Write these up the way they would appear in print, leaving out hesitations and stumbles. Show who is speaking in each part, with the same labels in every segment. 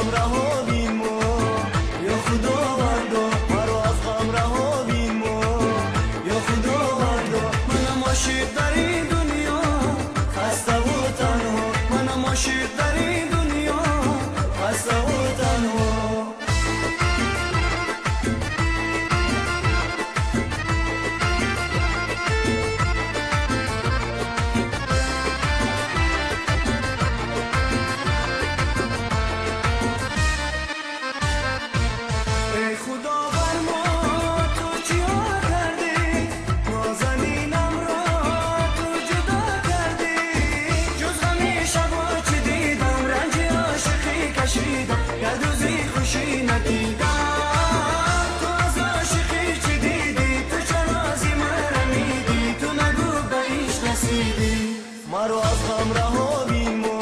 Speaker 1: غم رها بینمو یا خداوندا، مرا از غم رها بینمو یا خداوندا. منم عاشق در این دنیا خسته و تنها، منم عاشق در این دنیا خسته و تنها. ای خدا بر ما تو چیا کردی، نازنینم را تو جدا کردی. جز غم شبا چی دیدم، رنج عاشقی کشیدم، یک روزی خوشی ندیدم. تو از عاشقی چی دیدی، تو چرا از من رمیدی، تو نگو به عشق رسیدی. مرا از غم رها بینمو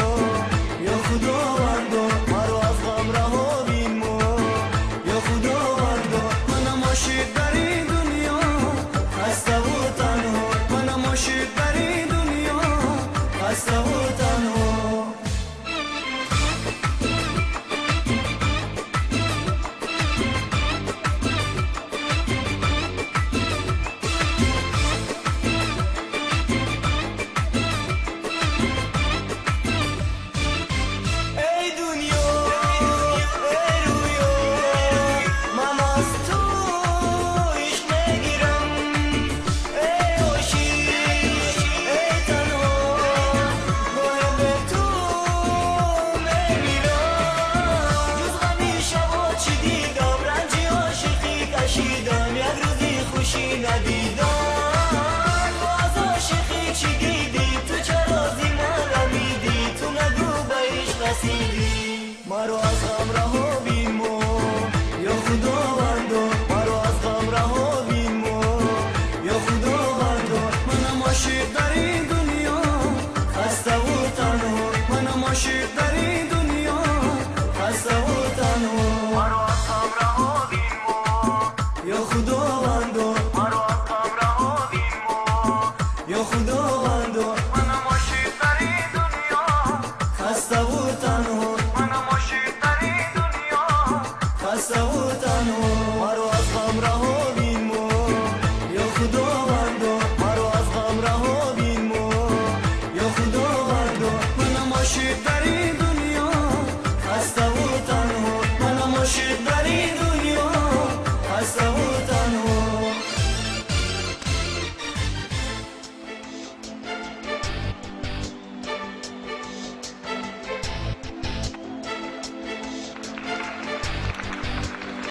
Speaker 1: یا خداوندا، مرا از غم رها بینمو یا خداوندا. منم عاشق در این دنیا خسته و تنها، منم عاشق در این دنیا خسته و تنها. ای دنیا ای رویا، من از تو عشق میگیرم. ای عاشق ای تنها، گاهی به تو میمیرم. جز غم شبا چی دیدم، رنج عاشقی کشیدم، یک روزی خوشی ندیدم. تو از عاشقی چی دیدی، تو چرا از من رمیدی، تو نگو به عشق رسیدی. مرا از غم رها بینمو یا خداوندا، مرا از غم رها بینمو یا خداوندا. منم عاشق در این دنیا خسته و تنها، منم عاشق در